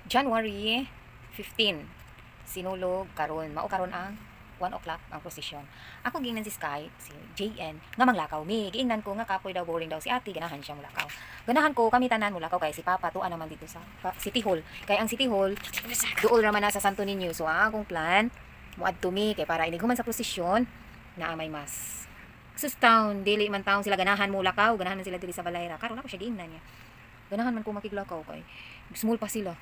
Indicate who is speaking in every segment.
Speaker 1: January 15. Sinulog karon. Mao karon ang 1 o'clock ang procession. Ako giingnan si Sky, si JN, nga manglakaw mi. Giingnan ko nga kapoy daw, boring daw si ate, ganahan siya mulakaw. Ganahan ko, kami tanan mulakaw kay si Papa tuwa naman dito sa City Hall. Kay ang City Hall, duol raman na sa Santo Niño. So ang akong plan, muadto mi kay para inig human sa prosesyon, naa may mass. Sus taon, dili man taon sila ganahan mulakaw, ganahan man sila diri sa balay ra. Karon ako siya giingnan niya. Ganahan man ko makiglakaw kay small pa sila.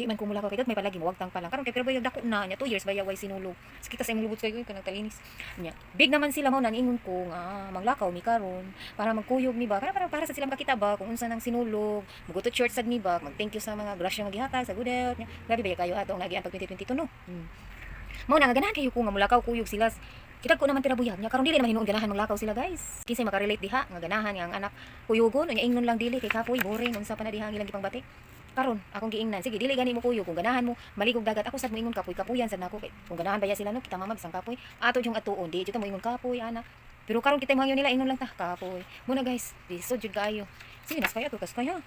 Speaker 1: Di man ko mulakaw kay may palagi wag tang pa lang. Karon kay pero bayag dako na niya, 2 years baya way sinulog. Sakita sa imong lubot kay kanang talinis. Nya, big naman sila, mao na niingon ko nga manglakaw mi karon para magkuyog mi ba para sa sila makakita ba kung unsa nang sinulog. Mugo to church sad mi ba, mag thank you sa mga grasya nga gihatag sa good health. Nya, grabe ba kayo ato ang nagian pag 2022, no? Mao na nga ganahan kayo ko nga mulakaw, kuyog sila. Kita ko naman tira buyag nya karon, dili naman hinuon ganahan maglakaw sila, guys. Kinsay makarelate diha nga ganahan nga ang anak kuyugon unya ingnon lang dili kay kapoy, boring, unsa pa na diha ang ilang gipangbati? Karon akong giingnan, sige, dili gani mo kuyog, kung ganahan mo maligog dagat, ako sad moingon kapoy, kapuyan sad nako kay kung ganahan baya sila, no? Kita mama bisan kapoy ato yung atuon, di jud ta moingon kapoy ana. Pero karon kita mo nila, ingon lang ta kapoy. Muna guys, lisod jud kaayo. Sige nas kaya to kas kaya.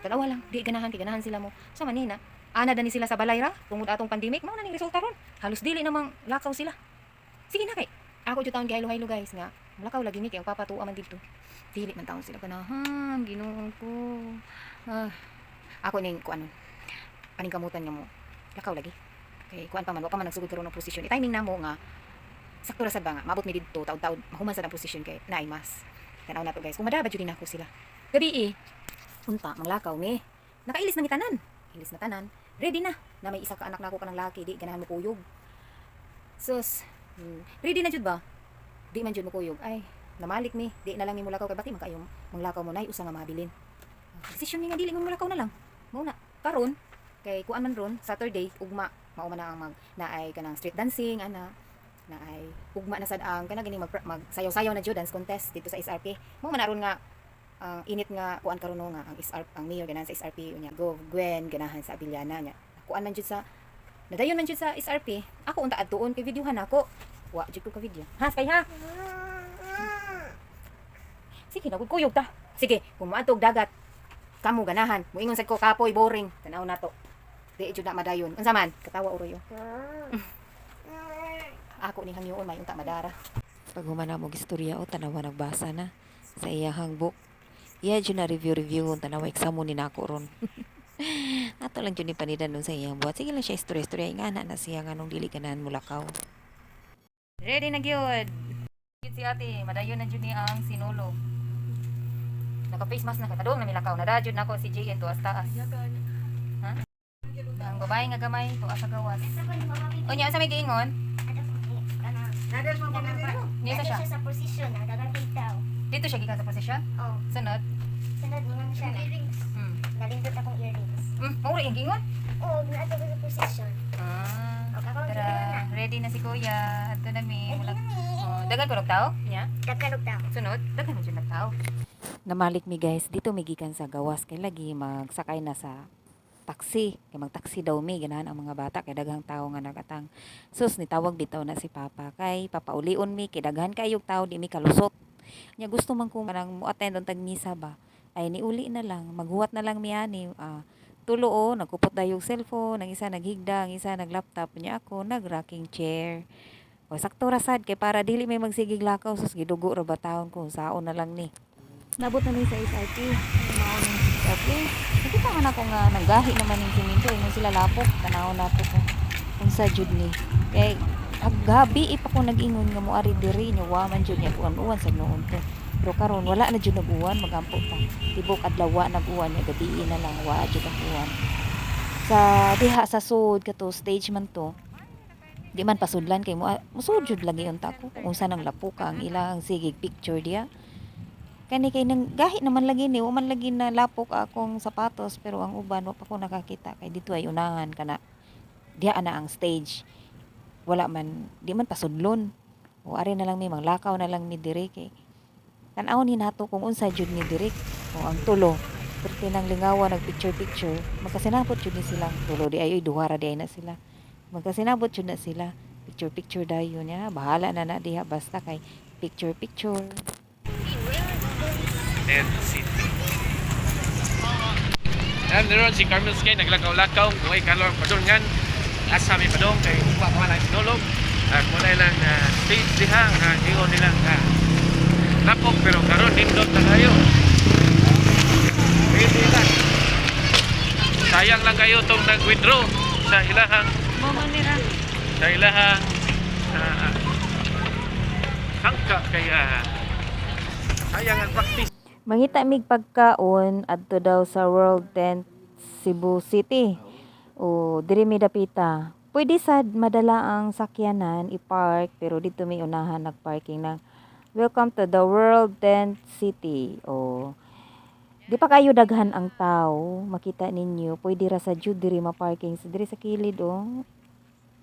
Speaker 1: Tanawa lang, di ganahan kay ganahan sila mo. Sa manina, ana dani sila sa balay ra tungod atong pandemic, mao na ning resulta ron. Halos dili namang lakaw sila. Sige na kay. Ako jud taon gihaylo-haylo, guys, nga mulakaw lagi mi kay ang papa tuwa man didto. Dili man taon sila ganahan, Ginoo ko. Ah, ako ning kuan paningkamutan nga mo lakaw lagi. Kay kuan pa man, wa pa man nagsugod karon ng procession. I-timing namo nga sakto ra sad ba nga maabot mi didto taud-taud mahuman sad ang procession kay naay mass. Tan-aw nato, guys, kung madaba jud nako sila. Gabi eh. Unta manglakaw mi. Nakailis na mi tanan. Ilis na tanan. Ready na. Na may isa ka anak nako kanang laki, di ganahan mo kuyog. Sus, ready na jud ba? Di man jud mo kuyog. Ay, namalik mi. Di na lang mi mulakaw kay bati man kayo manglakaw mo nay usa nga mabilin. Desisyon mi nga dili mo mulakaw na lang. Mao na. Karon kay kuan man ron Saturday ugma, mao man na ang mag naay kanang street dancing ana, naay ugma na sad ang kanang gini mag sayaw-sayaw na jud, dance contest dito sa SRP. Mao man na ron nga ang init nga kuan karon, no, nga ang SR, ang mayor ganahan sa SRP, unya Go Gwen ganahan sa Abellana, nya kuan man jud sa nadayon man jud sa SRP. Ako unta adtuon kay videohan ako. Wa jud ko ka video ha kay ha. Sige na, kuyog ta. Sige, kung moadto og dagat kamo ganahan, moingon sad ko kapoy, boring. Tan-aw nato. Di jud na madayon. Unsa man katawa uroy, oh. Ako ning hangyoon may unta madara.
Speaker 2: Pag human na mo gistorya o tanawa, nagbasa na sa iyahang book. Iya jud na review review, tanawa, examo ni nako ron. Ato lang jud ni panidan nun sa iyang buhat. Sige lang siya istorya istorya, ingana na siya nganong dili ganahan mulakaw.
Speaker 1: Ready na gyud. Si ate, madayon na jud ni ang sinulog. Naka face mask na kay padung na milakaw. Nada jud nako si JN tuas taas. Ha? Ang babae nga gamay tuas sa gawas. Unya sa may giingon? Niya sa siya.
Speaker 3: Siya sa procession, nadagan kay tao.
Speaker 1: Dito siya gikan sa procession.
Speaker 3: Oh,
Speaker 1: Sunod.
Speaker 3: Sunod ningon siya na. Earrings. Nalindot akong earrings.
Speaker 1: Mao ra iyang giingon.
Speaker 3: Oo, naadto ko sa procession.
Speaker 1: Ah.
Speaker 3: Okay, ako
Speaker 1: Tara,
Speaker 3: na.
Speaker 1: Ready na si Kuya. Adto na mi.
Speaker 3: Ready na mi.
Speaker 1: Oh, daghan ko tao nya.
Speaker 3: Daghan og tao.
Speaker 1: Sunod, daghan man jud tao.
Speaker 2: Namalik mi, guys, dito mi gikan sa gawas kay lagi magsakay na sa taxi. Kay magtaxi daw mi, ganahan ang mga bata kay daghang tao nga nagatang. Sus, nitawag bitaw na si Papa kay papaulion mi kay daghan kayog tao, di mi kalusot. Nya gusto man ko kanang mo attend untag misa ba. Ay niuli na lang, maghuwat na lang mi ani. Ah, tulo o nagkupot dayog cellphone, ang isa naghigda, ang isa nag-laptop, nya ako nag rocking chair. O sakto ra sad kay para dili may magsigig lakaw. Sus, gidugo ra ba taon ko, saon na lang ni. Nabot na mi sa SRP. Mao ning SRP. Nakita man ako nga nanggahi naman ning simento, ingon sila lapok. Tanaw nato kung unsa jud ni. Kay haggabi pa ko nag-ingon nga moari diri nya wa man jud niya, uwan-uwan sa noon to. Pero karon wala na jud nag-uwan, magampo pa. Tibok adlaw wa nag-uwan, nya gabi na lang wa jud ang uwan. Sa diha sa sud kato stage man to. Di man pasudlan kay mo musud jud lagi unta ko kung unsa nang lapuka ang ilang sigig picture diha. Kani kay nang gahi naman lagi ni, wa man lagi na lapok akong sapatos, pero ang uban wa pa ko nakakita kay dito ay unahan kana diha na ang stage. Wala man, di man pasudlon. O ari na lang mi, manglakaw na lang mi diri kay tan-aw ni nato kung unsa jud ni diri. O ang tulo perti nang lingawa nag picture picture, magkasinabot jud ni silang tulo di ay, oy, duha ra di ay na sila. Magkasinabot jud na sila, picture picture dayon niya, bahala na na diha basta kay picture picture.
Speaker 4: Dead City. Yan ron si Carmel Sky naglakaw-lakaw, way kalor padungan. Asa mi padung kay upa pa man ang sinulog. At muna ilang stage diha nga ingon nilang lapok pero karon nindot na kayo. Pwede lang. Sayang lang kayo tong nag-withdraw sa ilahang sa ilahang hangka kaya sayang ang practice.
Speaker 2: Mangita mig pagkaon adto daw sa World Tent Cebu City. O diri mi dapita. Pwede sad madala ang sakyanan i-park pero dito may unahan nagparking na. Welcome to the World Tent City. O di pa kayo daghan ang tao, makita ninyo pwede ra sa jud diri ma-parking sa diri sa kilid oh.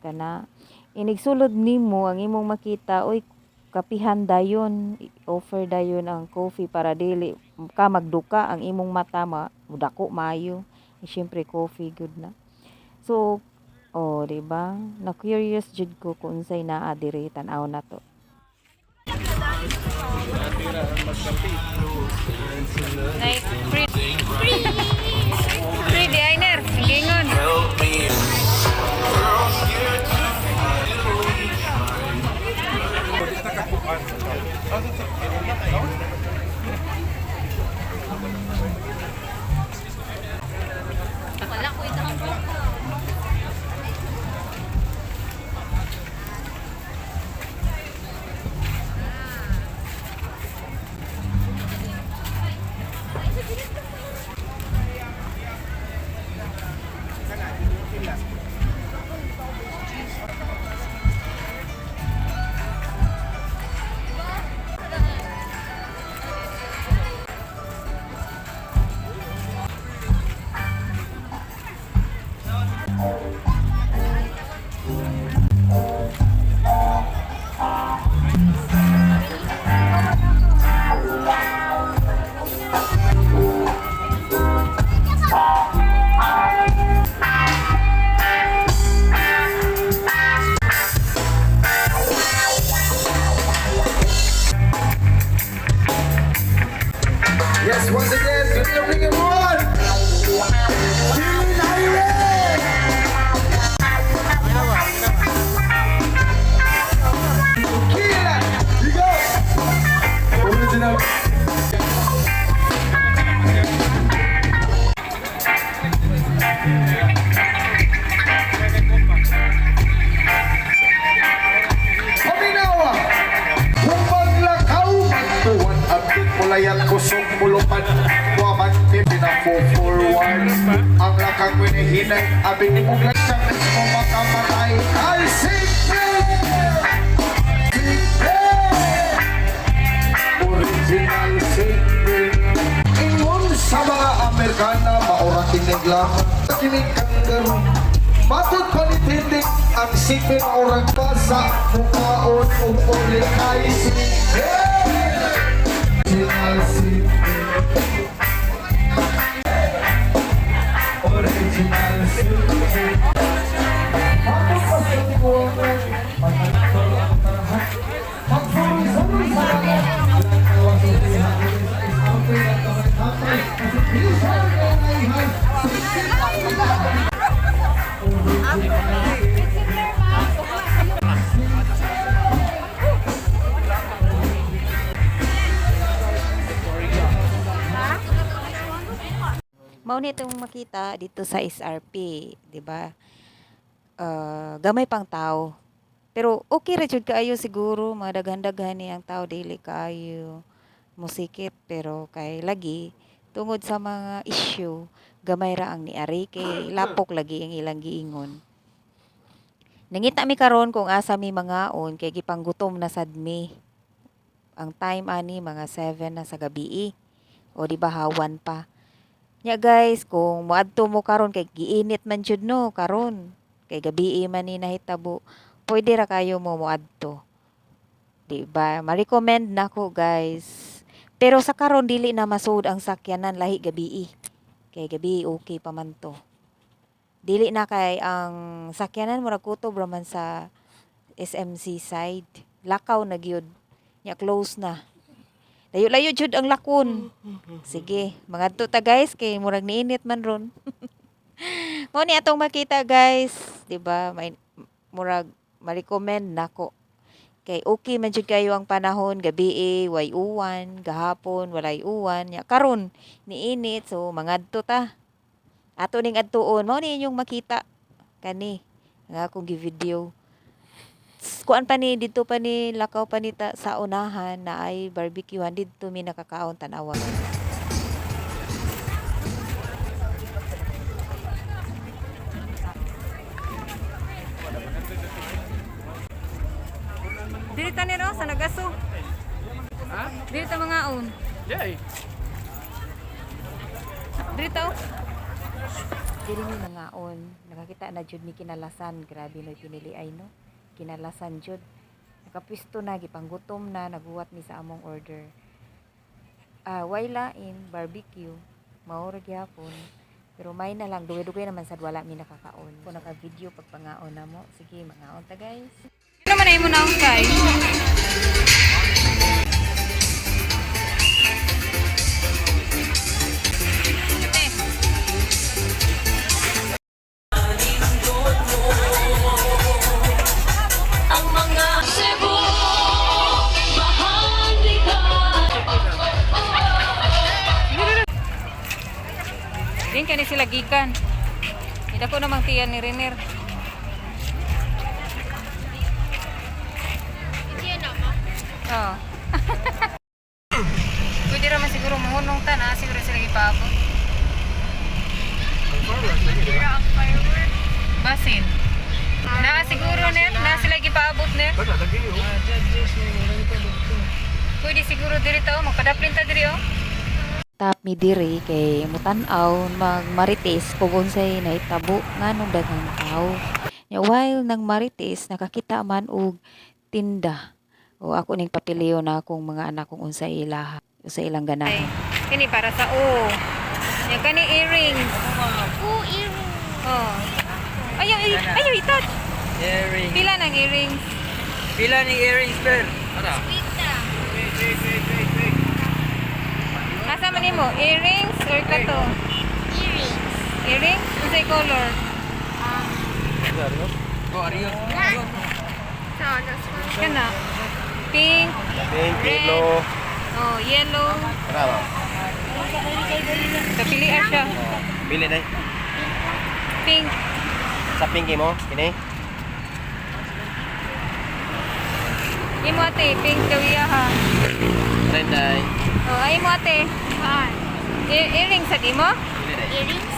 Speaker 2: Kana inigsulod nimo ang imong makita, oy, kapihan dayon, offer dayon ang coffee para dili ka magduka ang imong mata ma mudako maayo. Eh, syempre coffee good na. So oh, di ba, na curious jud ko kung unsay naa diri, tan-aw na to.
Speaker 1: Like, free. Free designer. Gingon.
Speaker 5: Yes, once again, good evening, everyone. Feeling irate. Kila, you go. Original. Paminawa! Kung maglakaw, magtuwan at mulayat kusog mulupan Waman ni pinafo-forward. Ang lakang winihinay, abi ni mong lasyang mo makamatay. Ay, secret! Secret! Original secret. Ingon sa mga Amerikana, maura kinigla, kinig kangaroo. Matod pa ni Tindig, ang sipin orang basa, mukaon ug uli ay secret! Original secret. Original secret. Matod pa sa tiguangan, matatol ang tarahan. Magsuroy-suroy sa lahat.
Speaker 2: Mao ni itong makita dito sa SRP, di ba? Ah, gamay pang tao. Pero okay ra jud kaayo siguro, mga daghan-daghan ni ang tao, dili kaayo musikit pero kay lagi tungod sa mga issue gamay ra ang niari kay lapok lagi ang ilang giingon. Nangita mi karon kung asa mi mangaon kay gipanggutom na sad mi. Ang time ani mga 7 na sa gabi. O di ba hawan pa. Nya guys, kung moadto mo karon kay giinit man jud no karon. Kay gabii man ni nahitabo, pwede ra kayo mo moadto. Di ba? Ma-recommend nako guys. Pero sa karon dili na masuod ang sakyanan lahi gabii. Kay gabii okay pa man to. Dili na kay ang sakyanan murag kutob ra man sa SMC side. Lakaw na gyud. Nya close na. Layo-layo jud ang lakon. Sige, mangadto ta guys kay murag niinit man ron. Mao ni atong makita guys, 'di ba? May murag ma-recommend nako. Kay okay man jud kayo ang panahon, gabi eh, way uwan, gahapon walay uwan, nya karon niinit, so mangadto ta. Ato ning adtuon, mao ni inyong makita kani nga akong gi-video. Kuan pa ni didto pa ni lakaw pa ni ta sa unahan na ay barbecuehan didto mi nakakaon tan-awa.
Speaker 1: Dili ta nero sa nagaso.
Speaker 4: Ha?
Speaker 1: Dili ta mga on.
Speaker 4: Yay.
Speaker 1: Dili ta oh.
Speaker 2: Dili mi mangaon, nakakita na jud mi kinalasan, grabe no pinili ay no. Kinalasan jud. Nakapwisto na, gipanggutom na, naguwat mi sa among order. Ah, way lain, barbecue, mao ra gyapon. Pero may na lang, dugay-dugay naman sad wala mi nakakaon. Kung naka-video pagpangaon na mo, sige, mangaon ta guys.
Speaker 1: Ano man ay mo naong kay? Ate. Din kani sila gikan. Hindi ko namang tiyan ni Renir. Oo. Pwede raman siguro mahunong ta na siguro sila ipaabot. Basin. Na siguro ner, na sila gipaabot ner.
Speaker 4: Basta lagi oh.
Speaker 1: Pwede siguro diri ta oh, magpadaplin ta diri oh.
Speaker 2: Tap mi diri kay mutan-aw magmarites kung unsay nahitabo nganong daghang tao. Nya while nang marites nakakita man og tinda. O ako ning papiliyo na akong mga anak kung unsay ilaha, unsay ilang
Speaker 1: Ay,
Speaker 2: ganahan.
Speaker 1: kini para sa o. Yan kani earrings.
Speaker 3: Oh, earrings.
Speaker 1: Oh. Ayaw, ay, ayaw i-touch.
Speaker 6: Earrings.
Speaker 1: Pila ng earrings?
Speaker 6: Pila ni earrings, per?
Speaker 4: Ara.
Speaker 3: Wait na.
Speaker 4: Wait, wait, wait, wait, wait.
Speaker 1: Asa man nimo? Earrings or kato?
Speaker 3: Earrings.
Speaker 1: Earrings? Unsay color?
Speaker 6: Go, Ariyo.
Speaker 1: Kana. Pink,
Speaker 7: Pink,
Speaker 1: Red.
Speaker 7: yellow.
Speaker 1: oh, yellow.
Speaker 7: Tara ba?
Speaker 1: Kapilian siya.
Speaker 7: Pili na.
Speaker 1: Pink.
Speaker 7: Sa pinky mo, kini.
Speaker 1: Imo ate, pink daw iya ha.
Speaker 7: Red ay.
Speaker 1: Oh, ay mo ate. Earrings sa di mo?
Speaker 7: Pili na.
Speaker 3: Earrings?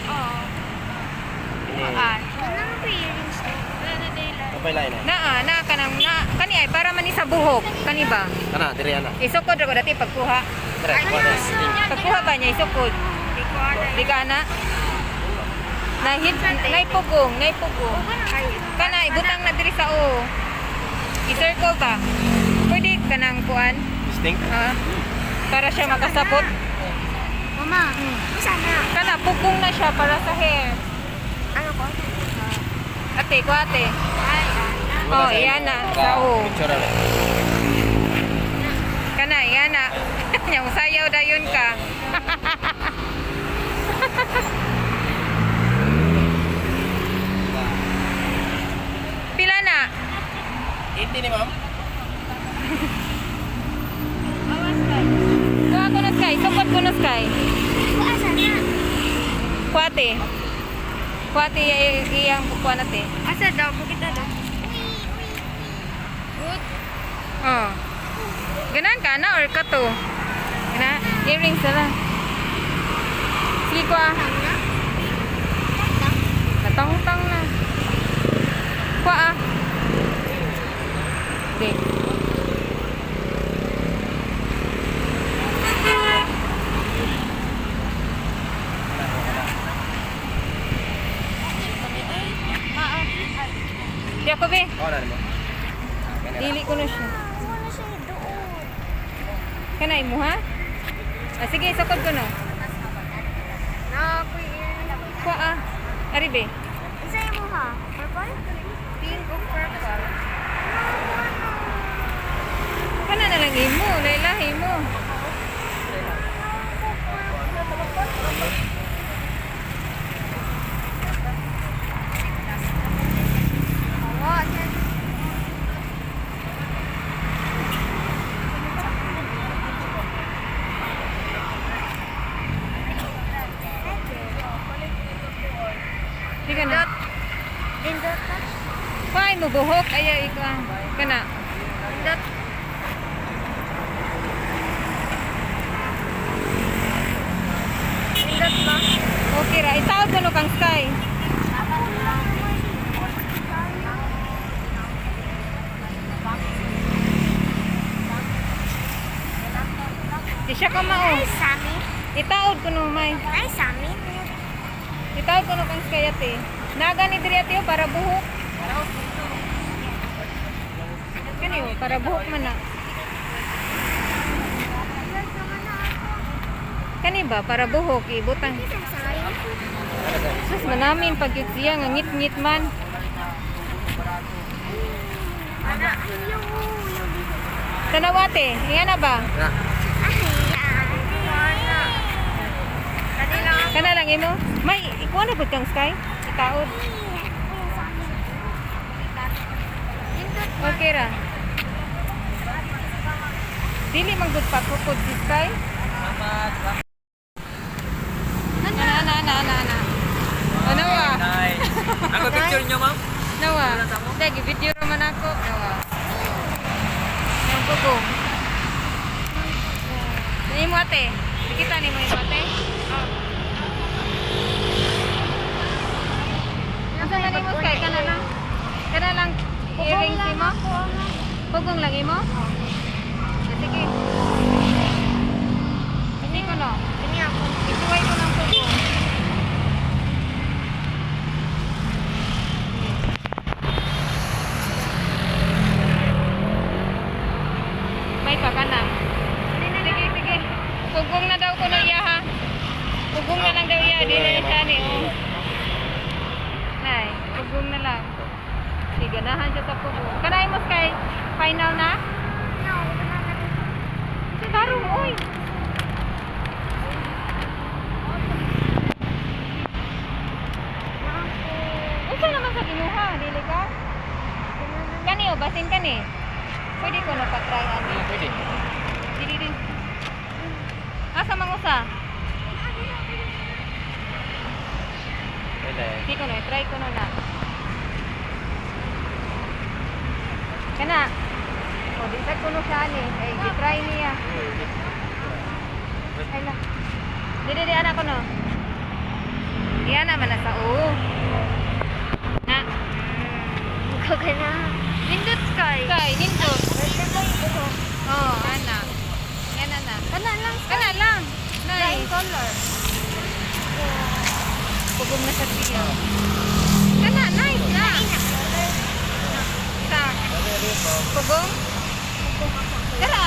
Speaker 3: Oo.
Speaker 7: Kini.
Speaker 3: Ano ba earrings?
Speaker 7: Kapay lain ay.
Speaker 1: Naa, naa kanang na kani ay para man ni sa buhok. Kani ba?
Speaker 7: Tara, diri ana.
Speaker 1: Isukod ra ko dati pagkuha.
Speaker 7: Tara, kuha na. Pink.
Speaker 1: Pagkuha ba niya isukod? Di ka na. Nahit naipugong, naipugong. Kana ibutang na diri sa o. I-circle ba? Pwede kanang kuan?
Speaker 7: Distinct.
Speaker 1: Ha? Para siya makasabot.
Speaker 3: Mama, sana.
Speaker 1: Kana pugong na siya para sa hair.
Speaker 3: Ano ko?
Speaker 1: Ate, ko ate.
Speaker 3: Ay,
Speaker 1: Oh, iyan na sa o.
Speaker 7: Picture na.
Speaker 1: Kana, iyan na. Nya usayaw dayon ka. Pila na?
Speaker 7: 80 ni ma'am.
Speaker 1: Kuha ko na sky. Sukod ko na sky.
Speaker 3: Kuha sana.
Speaker 1: Kuate. Kuate iyang kuha na te.
Speaker 3: Asa daw? Bukit na daw. Uy, uy, uy.
Speaker 1: Oh. Ganan ka na or kato? Gana? Earrings na lang. Sige ko ah. Natangtang na. Kuha ah. Di. Di ako be.
Speaker 7: Oh, na mo.
Speaker 1: Dili ko na siya.
Speaker 3: Wala siya doon.
Speaker 1: Kanay mo ha? Ah, sige, sukod ko na.
Speaker 3: Na, ako earrings.
Speaker 1: Kuha ah. Ari be.
Speaker 3: Isa mo ha? Purple? Pink o purple?
Speaker 1: Kana
Speaker 2: Kana na lang imo, laylahi mo. Di ka na.
Speaker 3: Lindot na.
Speaker 2: Fine mo buhok ayaw ikaw. Kana.
Speaker 3: Lindot. Lindot ba?
Speaker 2: Okay ra. Itaod ko no kang sky. Di siya ka mao.
Speaker 3: Ay, Sami.
Speaker 2: Itaod ko no may.
Speaker 3: Ay, Sami.
Speaker 2: Itaod ko no kang sky ate. Naga ni diri ate oh, para buhok. Kani oh, para buhok man na. Kani ba para buhok ibutang. Sus manamin pag yun siya nga ngit-ngit man.
Speaker 3: Ana, ayaw.
Speaker 2: Tanaw ate, iyan na ba? Kana lang imo. May ikuha na pud kang sky. Itaod. Okay ra. Dili man gud pakukod si sky. Ana ana ana ana ana. Ano wa?
Speaker 6: Nice. Ako picture nyo, ma'am?
Speaker 2: Nawa. Dagi video raman ako. Nawa. Ang pugong. Ni mo ate. Kita ni mo imo ate. Asa man nimo sky kana lang. Kana lang earrings nimo. Pugong lang imo? Ah, sige. Hindi ko no.
Speaker 3: Kani ako.
Speaker 2: Isuway ko ng pugong. May pa ka na. Sige, sige. Pugong na daw ko na iya ha. Pugong na lang daw iya. Di na siya ni. Oh. Nay, pugong na lang. Sige, ganahan siya sa pugong. Kanay mo, Sky. Final na?
Speaker 3: No, wala na rin.
Speaker 2: Tarong, oy. Unsa naman sa ginuha? Dili ka? Kani o, basin kani. Pwede ko na pa-try ani.
Speaker 4: Pwede.
Speaker 2: Dili din. Asa mang usa?
Speaker 7: Pwede.
Speaker 2: Hindi ko na, try ko na na. Kana. O, di sa kuno siya ani. Ay, gi-try niya. Ay la. Dili di ana ko no. Iya naman na sa o. Na.
Speaker 3: Ikaw ka na. Lindot sky.
Speaker 2: Kay nindot.
Speaker 3: Ganda ba yung buhok?
Speaker 2: Oh, ana. Yan ana.
Speaker 3: Kana lang.
Speaker 2: Kana lang.
Speaker 3: Lain
Speaker 2: Nice.
Speaker 3: color.
Speaker 2: Pugong na sa tiyo. Kana, nice na. Sa. Pugong? Dara.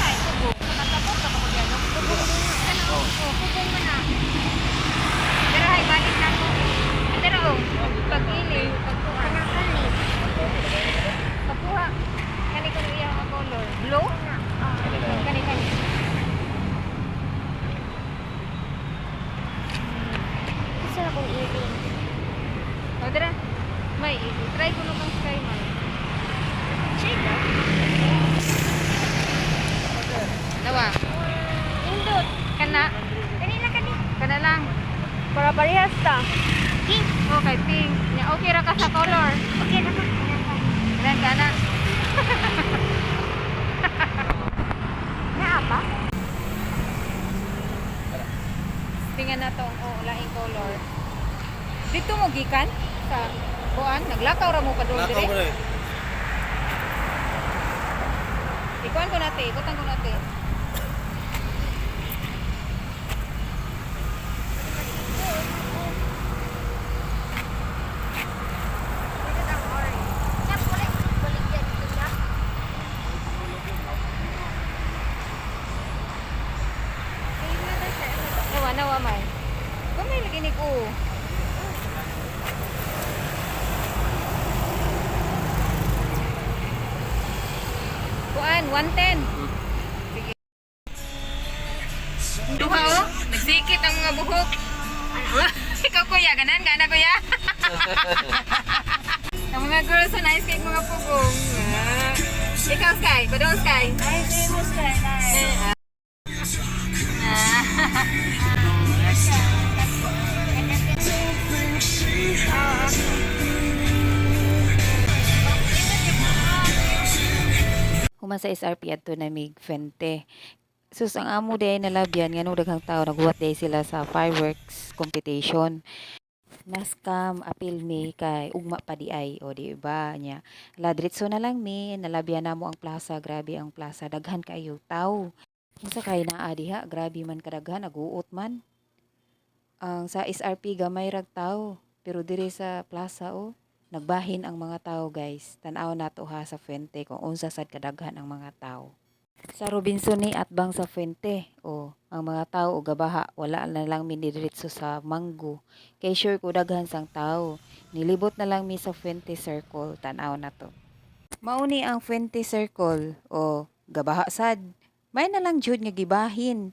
Speaker 2: Ay, pugong.
Speaker 3: Nakatapos na ako dyan. Pugong
Speaker 2: Kana, oh, oh, pugong man na. Dara, hay, balik na ako. Ah, dara, oh. Pag-ili, pagkuha.
Speaker 3: Kana kani.
Speaker 2: Pagkuha. Kani ko iya ang color. Blue? Kani, kani.
Speaker 3: Gusto na akong earring.
Speaker 2: O, dara. May, try ko no kang sky man.
Speaker 3: Check.
Speaker 2: Dawa.
Speaker 3: Lindot.
Speaker 2: Kana.
Speaker 3: Kani lang kani.
Speaker 2: Kana lang.
Speaker 3: Para parehas ta. Pink.
Speaker 2: Okay, pink. Nya, okay ra ka sa color.
Speaker 3: Okay na ka.
Speaker 2: Ilan ka na?
Speaker 3: Naa ba?
Speaker 2: Tingnan na to ang oh, laing color. Dito mo gikan sa kuan, naglakaw ra mo padung
Speaker 7: Lakaw
Speaker 2: dire.
Speaker 7: ko na eh.
Speaker 2: Ikuan ko nate, ikutan ko nate.
Speaker 3: Lindot ang orange. Siya pala baligyan dito siya.
Speaker 2: Nawa nawa may. Kumay lagi ni ko. Kuan,
Speaker 1: 110. Sige. Duha oh, nagsikit ang mga buhok. Ikaw kuya, ganan ka na kuya. Ang mga girls sa nice cake mga pugong. Ah. Ikaw Sky, padong Sky.
Speaker 3: Ay, mo Sky.
Speaker 1: Eh, ah.
Speaker 2: Human sa SRP adto na mig Fuente. Sus ang amo day nalabyan nganong daghang tao naghuwat day sila sa fireworks competition. Nascam apil mi kay ugma pa di ay o di ba nya. La diretso na lang mi nalabyan namo ang plaza, grabe ang plaza, daghan kaayo tao. Unsa kay naa diha, grabe man kadaghan, naguot man. Ang sa SRP gamay rag tao, pero diri sa plaza oh, nagbahin ang mga tao guys. Tan-aw nato ha sa Fuente kung unsa sad kadaghan ang mga tao. Sa Robinson ni atbang sa Fuente, o ang mga tao og gabaha wala na lang mi diretso sa Mango. Kay sure ko daghan sang tao. Nilibot na lang mi sa Fuente Circle, tan-aw na to. Mauni ang Fuente Circle o gabaha sad. May na lang jud nga gibahin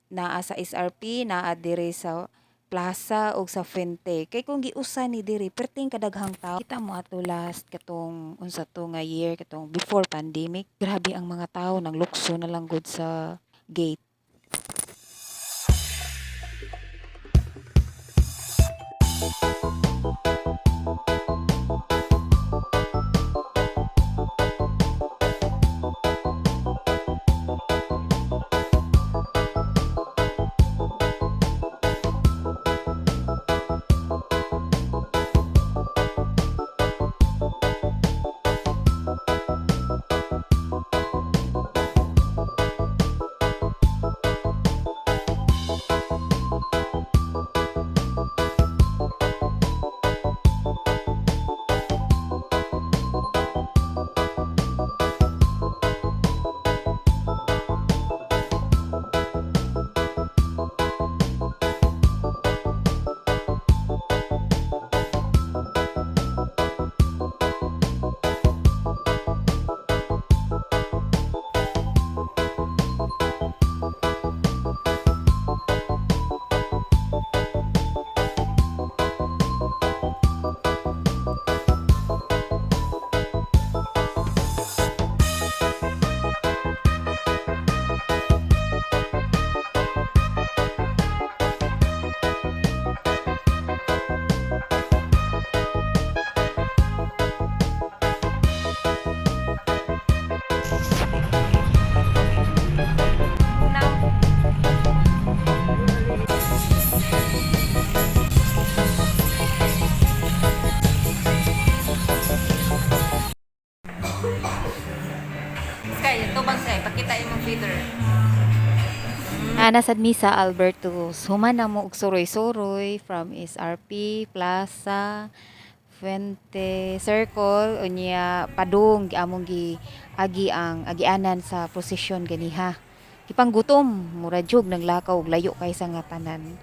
Speaker 2: naa sa SRP, naa diri sa plaza o sa Fuente. Kay kung giusa ni diri perting kadaghang tao. Kita mo ato last katong unsa to nga year katong before pandemic. Grabe ang mga tao nang lukso na lang gud sa gate.
Speaker 1: Sky, tubang Sky, pakita imong feeder.
Speaker 2: Ana sad mi sa Albertus. Human na mo og suroy-suroy from SRP, Plaza, Fuente Circle, unya padung among gi agi ang agianan sa prosesyon ganiha. Gipanggutom, mura jug naglakaw og layo kay sa nga tanan.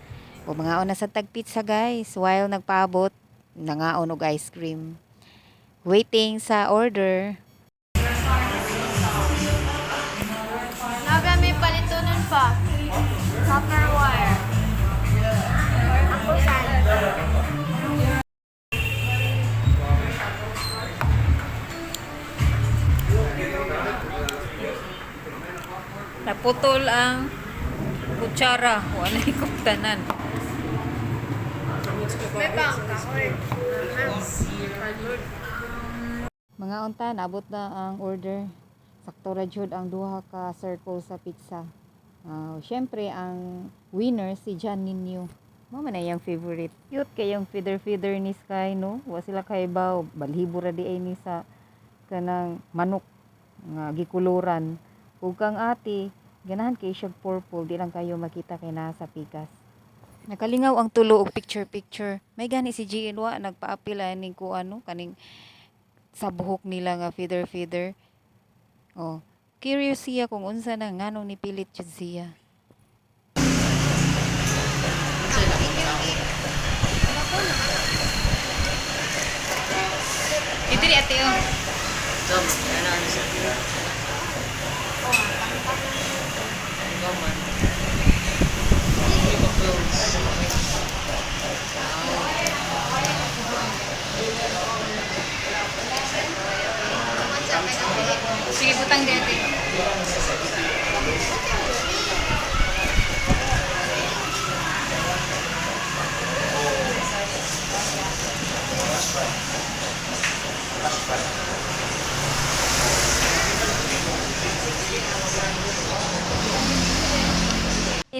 Speaker 2: O mangaon na sa tag pizza guys while nagpaabot nangaon og ice cream. Waiting sa order.
Speaker 3: Naga may palitunan pa. Copper wire. Ako saan?
Speaker 1: Naputol ang kutsara. Wala tanan.
Speaker 3: May bangka.
Speaker 2: Mga unta, naabot na ang order. Sakto ra jud ang duha ka circle sa pizza. Ah, syempre ang winner si John Ninyo. Mao man na iyang favorite. Cute kayong feather feather ni Sky no. Wa sila kaibaw, balhibo ra di ay ni sa kanang manok nga gikuluran. Ug kang ate, ganahan kay siya purple, di lang kayo makita kay naa sa pikas. Nakalingaw ang tulo og picture picture. May gani si GN wa nagpaapil ani ko ano kaning sa buhok nila nga feather feather. Oh, curious siya kung unsa na nganong nipilit jud siya.
Speaker 1: Dito ate oh.
Speaker 7: So, ano ano siya?
Speaker 6: Ikaw man. Hindi ko close.
Speaker 1: Sige, butang dito.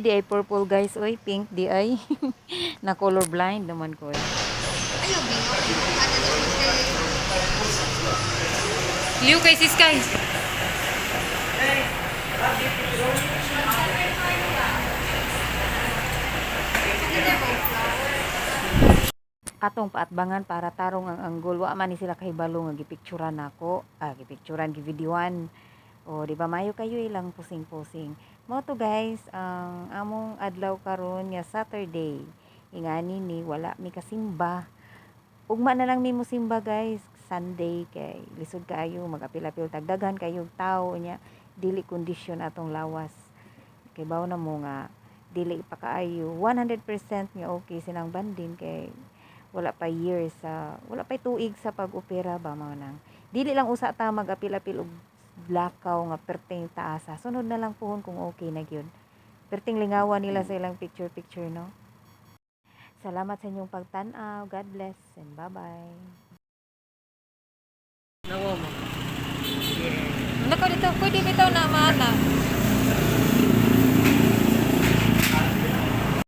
Speaker 2: Di ay purple guys, oy, pink di ay. Na color blind naman ko eh.
Speaker 3: Ayaw, bingo. Ano na siya?
Speaker 1: Liw kay sis guys.
Speaker 2: Atong paatbangan para tarong ang anggol, wa man ni sila kahibalo nga gipicturan nako, ah, gipicturan, givideoan. O di ba mayo kayo ilang pusing-pusing. Mao to guys, ang among adlaw karon nga Saturday. Ingani ni wala mi kasimba. Ugma na lang mi mosimba guys, Sunday kay lisod kaayo magapil-apil, tagdaghan kayo tao nya, dili kondisyon atong lawas. Kay bawo na mo nga dili pa kaayo 100% nga okay sinang bandin kay wala pa years sa, wala pa tuig sa pag-opera ba, mao nang dili lang usa ta magapil-apil og lakaw nga perting taasa. Sunod na lang puhon kung okay na gyud. Perting lingawan nila sa ilang picture picture, no. Salamat sa inyong pagtan-aw. God bless and bye bye.
Speaker 6: Nawa mo.
Speaker 1: Nako dito, pwede bitaw na maana.